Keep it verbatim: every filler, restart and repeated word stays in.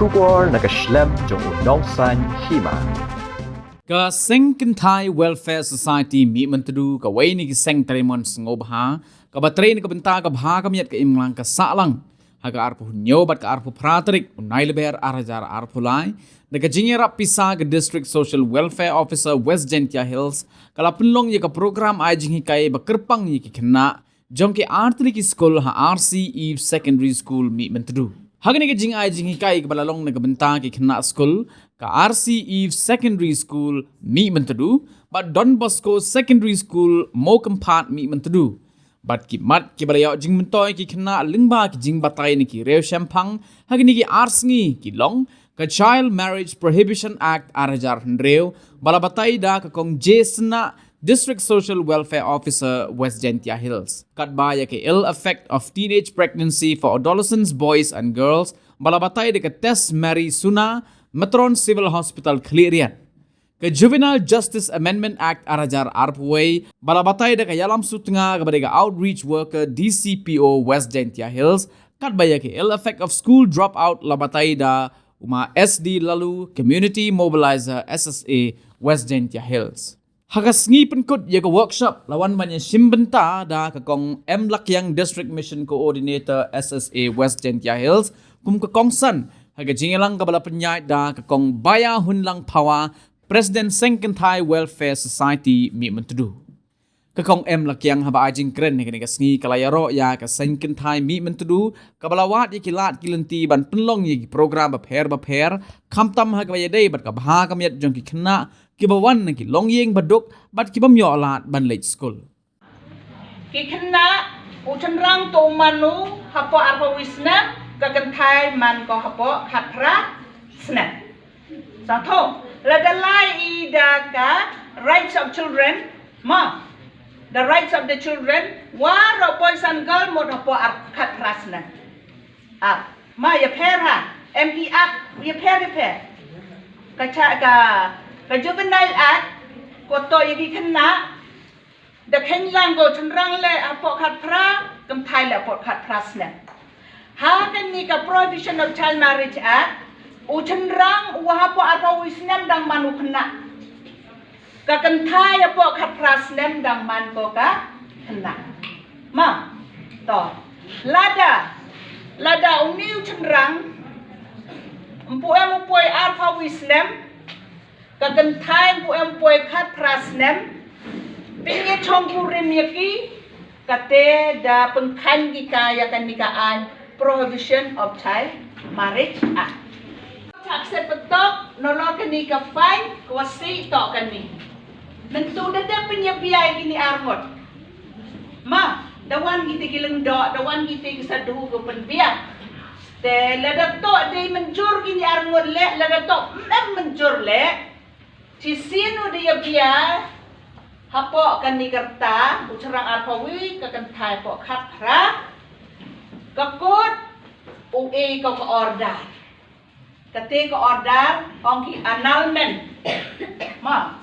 Khubor na ka shlem jong u nongsaiñ hima. Ka Seng Kynthai Welfare Society Mihmyntdu, kawei na ki seng trei mon sngewbha kaba trei na ka bynta ka bha ka miat ka imlang ka sahlang ha ka arphew hynñiew bad ka arphew phra tarik u Naiwieng ar hajar arphew lai, da ka jingïarap pisa ka District Social Welfare Officer West Jaintia Hills, ka la pynlong ïa ka program ai jinghikai ba kyrpang ïa ki khynnah jong ki artylli ki skul ha R C Eve Secondary School Mihmyntdu. Ha kane ka jingai jinghikai kaba la long na ka bynta ki khynnah skul ka R C Eve Secondary School Mihmyntdu bad Don Bosco Secondary School Mowkaimphan Mihmyntdu, bad ki mat kiba la ïoh jingmyntoi ki khynnah lyngba ki jingbatai na ki riewshemphang ha kine ki ar sngi ki long ka Child Marriage Prohibition Act ar hajar hynriew, ba la batai da ka Kong J Synnah, District Social Welfare Officer, West Jaintia Hills. Katba ïa ka Ill Effect of Teenage Pregnancy for Adolescents, Boys and Girls, ba la batai da ka Tess Mary Suna, Matron Civil Hospital Khliehriat. Ka Juvenile Justice Amendment Act ar hajar arphew wei, ba la batai da ka Ïalam Sutnga kaba dei ka Outreach Worker, D C P O, West Jaintia Hills, katba ïa ka Ill Effect of School Dropout la batai da u Ma S D Laloo, Community Mobilizer, S S A, West Jaintia Hills. Ha ka sngi pynkut ïa ka workshop la wan ban ïashim bynta da ka Kong M Lakiang, District Mission Coordinator, S S A, West Jaintia Hills, kum ka kongsan ha ka jingïalang kaba la pynïaid da ka Kong Baïahunlang Phawa, President Seng Kynthai Welfare Society Mihmyntdu. Ka Kong M Lakiang, haba ai jingkren ha kane ka sngi, ka la ïaroh ïa ka Seng Kynthai Mihmyntdu kaba la wad ïa ki lad ki lynti ban pynlong ïa ki program bapher bapher, khamtam ha kaba ïadei bad ka bha ka miat jong ki khynnah kiba wan na ki longïing baduk bad ki bym ïoh lad ban leit skul. Ki khynnah, u shynrang to u man u hapoh arphew wei snem, ka kynthai man ko hapoh khatphra snem. Sa to, lada lai i da ka Rights of Children, ma, the Rights of the Children, waroh boys and girl mut hapoh ar khatphra snem. Ah, ma ïapher ha, M E Act, ïapher, ïapher. Ka cha ka, ka Juvenile Act, ko to ïa ki khynnah, da kheiñ lang ko shynrang leh hapoh khatphra, kynthai leh hapoh khatphra snem. Ha kane ka Prohibition of Child Marriage Act, u shynrang u hapoh arphew wei snem dang man u khynnah. Ka kynthai hapoh khatphra snem dang man ko ka khynnah. Ma, to. Lada, lada uni u shynrang, ym pu em u poi arphew wei snem, ka kynthai ym pu em u poi khatphra snem, pynïashong kurim ïa ki, kata da pynkheiñ ki ka ïa kane ka aiñ Prohibition of Child Marriage Act. Thak se patok, nalor kane ka fine, ka wasi to kane. Mynta da dep pynïabiang kine arngut. Ma, da wan kite ki lyngdoh, da wan kite ki sadhu ko pynbiang. Te lada to dei mynjur kine arngut leh, lada to em mynjur leh. Shisien u da ïabiang hapoh kane ka rta, u shynrang arphew wei, ka kynthai hapoh khatphra. Ka kot u e ko ka order. Kata ka order ong ki annulment. Ma,